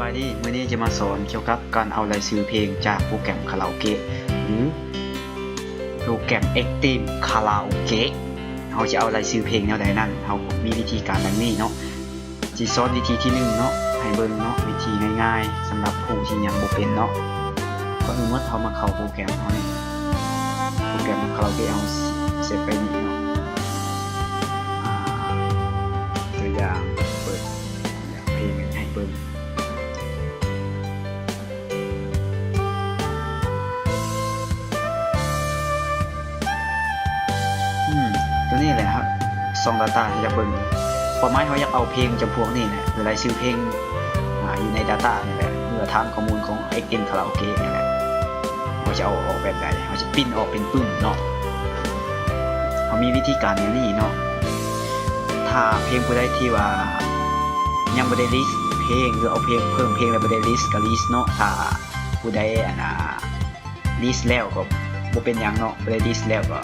ສະບາຍດີ, ມື້ນີ້ຈະມາສອນກ່ຽວກັບການເອົາລາຍຊື່ເພງຈາກໂປຣແກຣມຄາຣາໂອເກະ ຫຼື ໂປຣແກຣມ Active Karaoke. ເຮົາຈະເອົາລາຍຊື່ເພງແນວໃດນັ້ນ, ເຮົາມີວິທີການດັ່ງນີ້ເນາະ. ຊິສອນວິທີທີໜຶ່ງເນາະ ໃຫ້ເບິ່ງເນາະ, ວິທີງ່າຍໆ ສຳລັບຜູ້ທີ່ຍັງບໍ່ເປັນເນາະ. ກ່ອນອື່ນໝົດເຮົາມາເຂົ້າໂປຣແກຣມເຮົານີ້, ໂປຣແກຣມຄາຣາໂອເກະເຮົາເຊບໄປນີ້ເນາະ. ອາ ຕົວຢ່າງເປີດ ເພງໃຫ້ເບິ່ງ. ອືມ ຕົວນີ້ແຫຼະ ເຮົາສ່ອງ data ໃຫ້ຢາກເບິ່ງ. ເປົ້າໝາຍເຮົາຢາກເອົາເພງຈຳພວກນີ້ແຫຼະ ຫຼື ລາຍຊື່ເພງ ອາ ຢູ່ໃນ data ນີ້ແຫຼະ ຫຼືວ່າຖານຂໍ້ມູນຂອງ Active Karaoke ນີ້ແຫຼະ. ເຮົາຈະເອົາອອກແບບໃດ? ເຮົາຈະປິ່ນອອກເປັນປຶ້ມເນາະ. ເຮົາມີວິທີການແນວນີ້ເນາະ. ຖ້າເພງຜູ້ໃດທີ່ວ່າຍັງບໍ່ໄດ້ list ເພງ ຫຼື ເອົາເພງ ເພີ່ມເພງແລ້ວບໍ່ໄດ້ list ກໍ list ເນາະ. ຖ້າຜູ້ໃດ ອັນນ່າ list ແລ້ວກໍບໍ່ເປັນຫຍັງເນາະ, ຜູ້ໃດ list ແລ້ວກໍ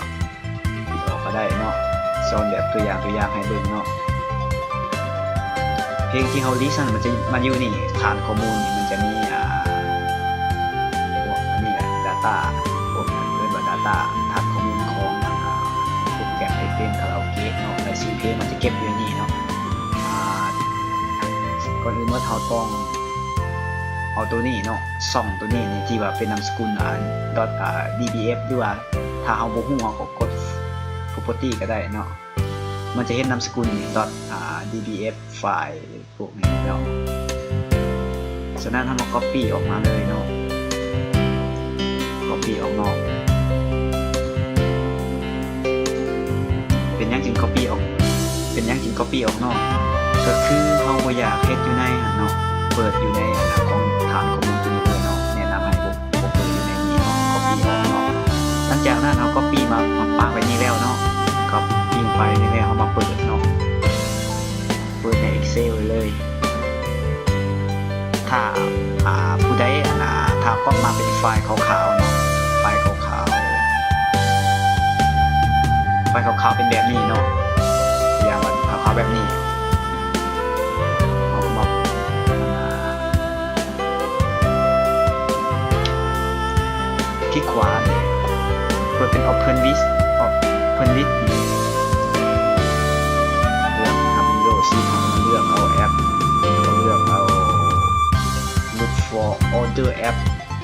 ປິດອອກກໍໄດ້ເນາະ. ສອນແບບຕົວຢ່າງ ຕົວຢ່າງໃຫ້ເບິ່ງເນາະ. ເພງທີ່ເຮົາ list ນັ້ນ ມັນຈະ ມັນຢູ່ນີ້ ຖານຂໍ້ມູນນີ້ ມັນຈະມີ ອາ ພວກອັນນີ້ແຫຼະ data ພວກເອີ້ນວ່າ data ຖານຂໍ້ມູນຂອງ ອາ ໂປຣແກຣມ Active Karaoke ເນາະ. ລາຍຊື່ເພງມັນຈະເກັບຢູ່ໃນນີ້ເນາະ. ອາ ກ່ອນອື່ນໝົດເຮົາຕ້ອງເອົາໂຕນີ້ເນາະ, ຊ່ອງໂຕນີ້ນີ້ ທີ່ວ່າເປັນນາມສະກຸນ ອາ dot ອາ dbf ຫຼືວ່າ ຖ້າເຮົາບໍ່ຮູ້ ເຮົາກໍກົດ property ກໍໄດ້ເນາະ. ມັນຈະເຫັນນາມສະກຸນ dot ອາ dbf file ພວກນີ້ເນາະ. ສະນັ້ນເຮົາມາ copy ອອກມາເລີຍເນາະ, copy ອອກນອກ. ເປັນຫຍັງຈຶ່ງ copy ອອກ ເປັນຫຍັງຈຶ່ງ copy ອອກນອກ? ກໍຄືເຮົາບໍ່ຢາກເຮັດຢູ່ໃນຫັ້ນເນາະ, ເປີດຢູ່ໃນອັນຂອງຖານຂໍ້ມູນຕົວນີ້ເລີຍເນາະ. ແນະນຳໃຫ້ບໍ່ ບໍ່ເປີດຢູ່ໃນນີ້ເນາະ, copy ອອກເນາະ. ຫຼັງຈາກນັ້ນເຮົາ copy ມາ ມາປະໄວ້ນີ້ແລ້ວເນາະ, copy ໄປນີ້ແລ້ວເຮົາມາເປີດເນາະ, ເປີດໃນ Excel ໄວ້ເລີຍ. ຖ້າ ອາ ຜູ້ໃດ ອັນນ່າ ຖ້າກັອບມາເປັນໄຟລ໌ຂາວໆເນາະ, ໄຟລ໌ຂາວໆ ໄຟລ໌ຂາວໆເປັນແບບນີ້ເນາະ, ຢ່າງວ່າຂາວໆແບບນີ້ ເຮົາກໍມາ ຄລິກຂວານີ້ ເປີດເປັນ Open List Open List ນີ້ ເລືອກ Windows ຊິເຮົາມາເລືອກເອົາແອັບ ເຮົາເລືອກເອົາ Look for other app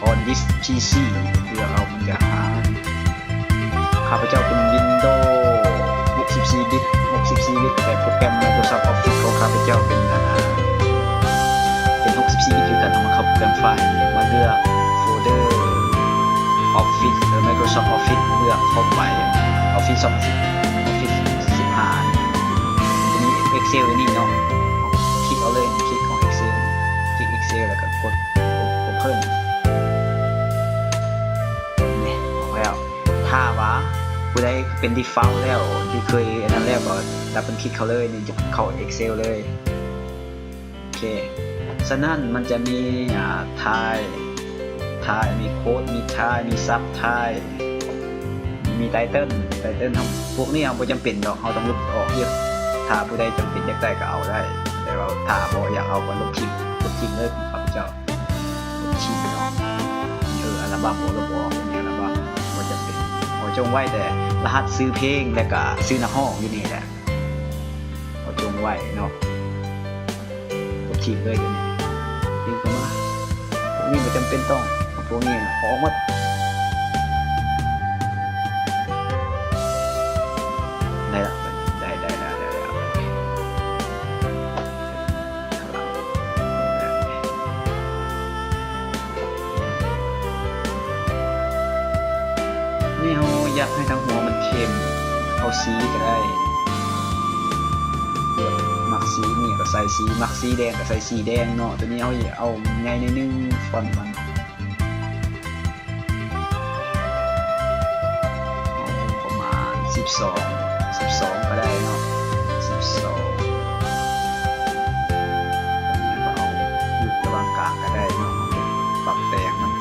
on this PC ເລືອກເອົາ ມັນຈະຫາ ຂ້າພະເຈົ້າເປັນ Windows ຫົກສິບສີ່ບິດ ຫົກສິບສີ່ບິດ ແຕ່ໂປຣແກຣມ Microsoft Office ຂອງຂ້າພະເຈົ້າເປັນ ອັນ ເປັນ ຫົກສິບສີ່ບິດຄືກັນ. ເຮົາມາເຂົ້າໂປຣແກຣມໄຟລ໌ ມາເລືອກໂຟເດີ Office ເອີ Microsoft Office ເລືອກເຂົ້າໄປ Office ສອງພັນສິບ Office ສິບຫ້າ ຈະມີ Excel ຢູ່ນີ້ເນາະ, ຄລິກເອົາເລີຍ ຄລິກຂອງ Excel ຄລິກ Excel ແລ້ວກໍກົດ Open ນີ້ ອອກແລ້ວ. ຖ້າວ່າຜູ້ໃດເປັນ default ແລ້ວ ທີ່ເຄີຍອັນນັ້ນແລ້ວ ກໍ double click ເຂົ້າເລີຍ ນີ້ຈະເຂົ້າ Excel ເລີຍ. ໂອເຄ ສະນັ້ນມັນຈະມີ ອາ Tile Tile ມີ Code ມີ Tile ມີ Sub Tile ມີ Title Title ເຮົາ ພວກນີ້ເຮົາບໍ່ຈຳເປັນດອກ, ເຮົາຕ້ອງລົບອອກເດີ. ຖ້າຜູ້ໃດຈຳເປັນຢາກໄດ້ກໍເອົາໄດ້, ແຕ່ວ່າຖ້າບໍ່ຢາກເອົາກໍລົບຖິ້ມ, ລົບຖິ້ມເລີຍຂອງຂ້າພະເຈົ້າ. ທີ່ເນາະ ເອີ ອັນລະບັ້ມບໍ່ລົບອອກ ອັນນີ້ອັນລະບັ້ມບໍ່ຈຳເປັນ, ຂໍຈົ່ງໄວ້ແຕ່ລະຫັດຊື່ເພງ ແລະກະຊື່ນັກຮ້ອງຢູ່ນີ້ແຫຼະ, ຂໍຈົ່ງໄວ້ເນາະ. ລົບຖິ້ມເລີຍດຽວນີ້, ດຶງເຂົ້າມາ, ພວກນີ້ບໍ່ຈຳເປັນຕ້ອງ, ພວກນີ້ອອກໝົດ. ໄດ້ລະ ໄດ້ ໄດ້ລະ ໄດ້ລະ. ນີ້ເຮົາຢາກໃຫ້ທາງຫົວມັນເຂັ້ມ, ເອົາສີກໍໄດ້, ເລືອກມັກສີນີ້ກໍໃສ່ສີ, ມັກສີແດງກໍໃສ່ສີແດງເນາະ. ຕົວນີ້ເຮົາເອົາໃຫຍ່ໜ້ອຍໜຶ່ງ ຟອນມັນ. ເອົາປະມານສິບສອງ ສິບສອງກໍໄດ້ເນາະ ສິບສອງ ແລ້ວກໍເອົາຢູ່ລະຫວ່າງກາງກໍໄດ້ເນາະ, ປັບແຕ່ງມັນ.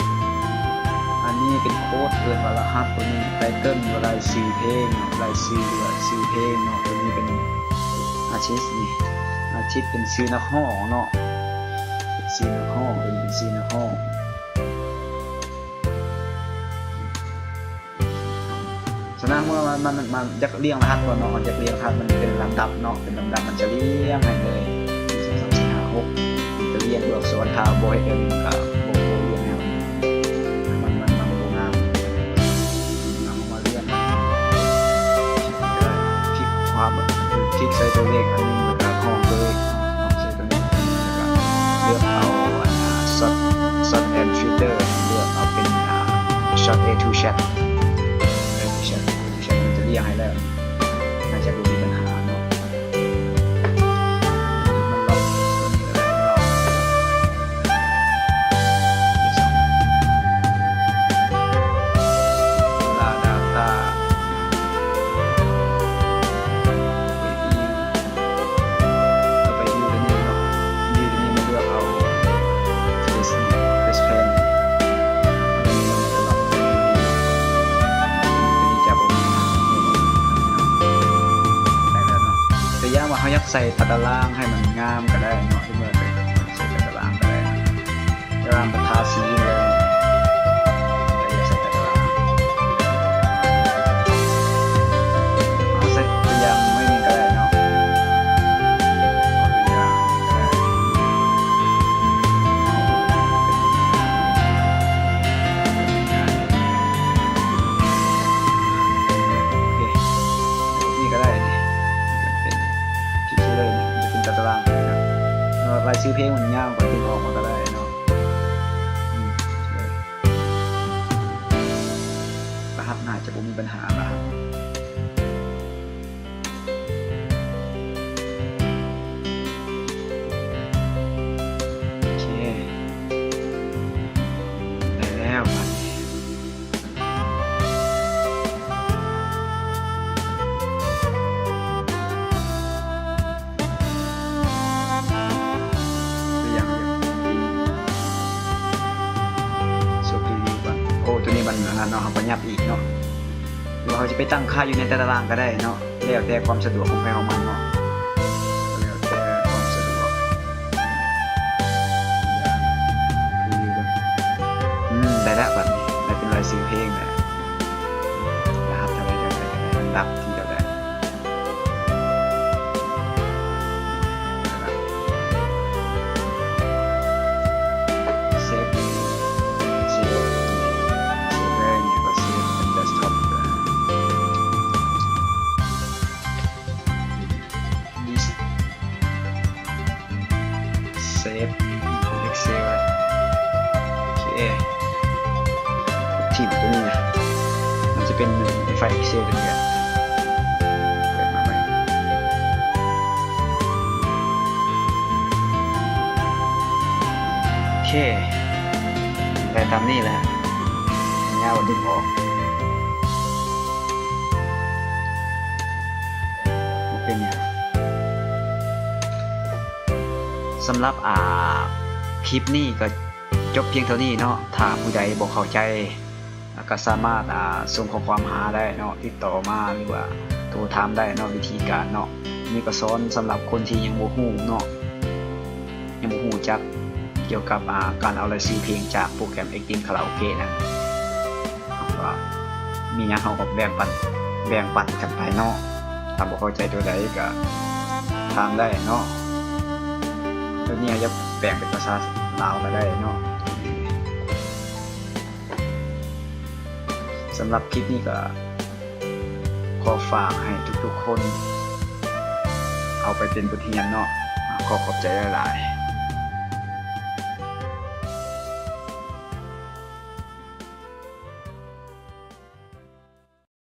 ອັນນີ້ເປັນໂຄດ ເອີ້ນວ່າລະຫັດ, ຕົວນີ້ໄຕເຕີນ ວ່າລາຍຊື່ເພງເນາະ, ລາຍຊື່ ຫຼືວ່າຊື່ເພງເນາະ. ຕົວນີ້ເປັນອາທິດ ນີ້ ອາທິດເປັນຊື່ນັກຮ້ອງເນາະ, ເປັນ ສີ່ນັກຮ້ອງ ເປັນສີ່ນັກຮ້ອງ. ສະນັ້ນເມື່ອມັນ ມັນ ມັນຢາກລຽງລະຫັດກ່ອນເນາະ, ຢາກລຽງລະຫັດ ມັນເປັນລຳດັບເນາະ, ເປັນລຳດັບ ມັນຈະລຽງໃຫ້ເລີຍ ໜຶ່ງ ສອງ ສາມ ສີ່ ຫ້າ ຫົກ ມັນຈະລຽງຕົວອັກສອນ. ຖ້າບໍ່ເຮັດແບບນີ້ກໍບໍ່ ບໍ່ລຽງໃຫ້ ມັນ ມັນ ມັນບໍ່ງາມ. ເອົາມາລຽງ ຄລິກຂວາ ຄລິກໃສ່ຕົວເລກອັນໜຶ່ງ ແລ້ວກໍຫ້ອງຕົວເລກ ຫ້ອງໃສ່ຕົວນີ້ ແລ້ວກໍເລືອກເອົາອັນ Short Short and Filter ເລືອກເອົາເປັນ Short A to Short ເອີ Short A to Short ມັນຈະລຽງໃຫ້ແລ້ວ ໜ້າຈະບໍ່ມີບັນຫາເນາະ. ມັນລັອກຕົວນີ້ກໍໄດ້ ລັອກ Raw Data ເຂົ້າໄປ View ຕົວນີ້ເນາະ View ຕົວນີ້ມາເລືອກເອົາ Flash Flash Plain ຕົວນີ້ຈະບໍ່ມີ ໄດ້ແລ້ວເນາະ. ຕົວຢ່າງວ່າເຮົາຢາກໃສ່ຕາຕະລາງໃຫ້ມັນງາມກໍໄດ້ເນາະ ຫຼືວ່າໃສ່ຕາຕະລາງກໍໄດ້ ຕາຕະລາງກໍທາສີເລີຍ ກໍຢາກໃສ່ຕາຕະລາງ ເອົາໃສ່ຕົວຢ່າງໜ້ອຍໜຶ່ງກໍໄດ້ເນາະ ເອົາຕົວຢ່າງກໍໄດ້ ໂອເຄ ນີ້ກໍໄດ້ ນີ້ເປັນ ຄລິກເລີຍ ນີ້ເປັນຕາຕະລາງເນາະ. ລາຍຊື່ເພງມັນຍາວ ກໍດຶງອອກມາກໍໄດ້ເນາະ. ອືມ ລະຫັດໜ້າຈະບໍ່ມີບັນຫາລະຫັດ. ໂອເຄ ໄດ້ແລ້ວບາດນີ້. ຕົວຢ່າງ Show Preview ກ່ອນ. ໂອ້ ຕົວນີ້ມັນອັນນັ້ນເນາະ ເຮົາກໍຫຍັບອີກເນາະ ຫຼືວ່າເຮົາຊິໄປຕັ້ງຄ່າຢູ່ໃນຕາຕະລາງກໍໄດ້ເນາະ ແລ້ວແຕ່ຄວາມສະດວກຂອງໃຜຂອງມັນເນາະ ແລ້ວແຕ່ຄວາມສະດວກ. ອືມ ໄດ້ແລ້ວບາດນີ້ ໄດ້ເປັນລາຍຊື່ເພງແລ້ວ ລະຫັດເທົ່າໃດ ເທົ່າໃດ ເທົ່າໃດ ລຳດັບທີ່ເທົ່າໃດ. ເຊບ ເຊບ ເຊບເລີຍ ນີ້ກໍເຊບເປັນເດັສທັອບ ເຊບ Excel ແລ້ວ ໂອເຄ ຖິ້ມຕົວນີ້ນະ ມັນຈະເປັນໄຟລ໌ Excel ຕົວນີ້ແຫຼະ ເປີດມາໃໝ່. ໂອເຄ ໄດ້ຕາມນີ້ແຫຼະ ຍາວດຶງອອກ ບໍ່ເປັນຫຍັງ. ສຳລັບ ອ່າ ຄລິບນີ້ກໍຈົບພຽງເທົ່ານີ້ເນາະ. ຖ້າຜູ້ໃດບໍ່ເຂົ້າໃຈ ກໍສາມາດ ອ່າ ສົ່ງຂໍ້ຄວາມຫາໄດ້ເນາະ, ຕິດຕໍ່ມາ ຫຼືວ່າໂທຖາມໄດ້ເນາະ. ວິທີການເນາະ ນີ້ກໍສອນສຳລັບຄົນທີ່ຍັງບໍ່ຮູ້ເນາະ, ຍັງບໍ່ຮູ້ຈັກກ່ຽວກັບ ອ່າ ການເອົາລາຍຊື່ເພງຈາກໂປຣແກຣມ Actin Karaoke ນະ. ວ່າມີຫຍັງເຮົາກໍແບ່ງປັນ ແບ່ງປັນກັນໄປເນາະ. ຖ້າບໍ່ເຂົ້າໃຈຕົວໃດກໍຖາມໄດ້ເນາະ. ຕົວນີ້ເຮົາຈະແປງເປັນພາສາລາວກໍໄດ້ເນາະ. ສຳລັບຄລິບນີ້ກໍຂໍຝາກໃຫ້ທຸກໆຄົນເອົາໄປເປັນບົດຮຽນເນາະ. ຂໍຂອບໃຈຫຼາຍໆ.